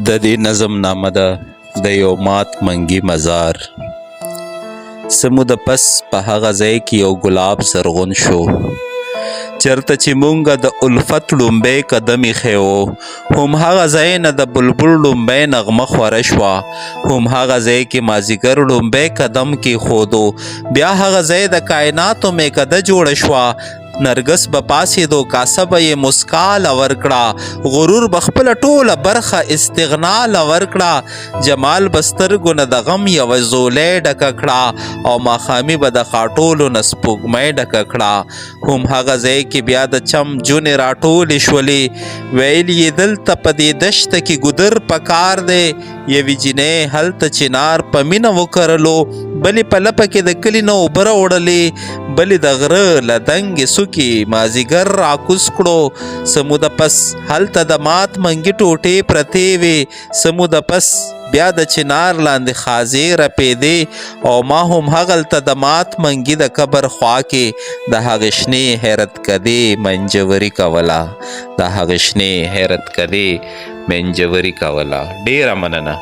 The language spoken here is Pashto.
د دې نظم نامه ده د یو مات منګي مزار. څه موده پس په هغه ځای کې یو ګلاب زرغون شو، چرته چې مونږه د الفت ړومبی قدم ایښی و، هم هغه ځای نه د بلبل ړومبی نغمه خوره شوه، هم هغه ځای کې مازیګر ړومبی قدم کېښودو، بیا هغه ځای د کایناتو میکده جوړه شوه. نرګس به پاڅېدو، کاسه به یې مسکا له ورکړه، غرور به خپله ټوله برخه استغنا له ورکړه، جمال به سترګو نه د غم یوه ځولۍ ډکه کړه او ماښامي به د خاټولو نه سپوږمۍ ډکه کړه. هم هغه ځای کې بیا د چم جونې راټولې شولې، ویل یې دلته په دې دشته کې ګودر په کار دی. یوې جینۍ هلته چنار په مینه وکرلو، بلې په لپه کې د کلي نه اوبه راوړلې، بلې د غره له دنګې څوکې مازیګر راکوز کړو. څه موده پس هلته د مات منګي ټوټې پرتې وې، څه موده پس بیا د چنار لاندې خازې رپېدې او ما هم هغلته د مات منګي د قبر خوا کې د هغې شنې حیرت کدې منجوري کوله، د هغې شنې حیرت کدې منجوري کوله. ډېره مننه.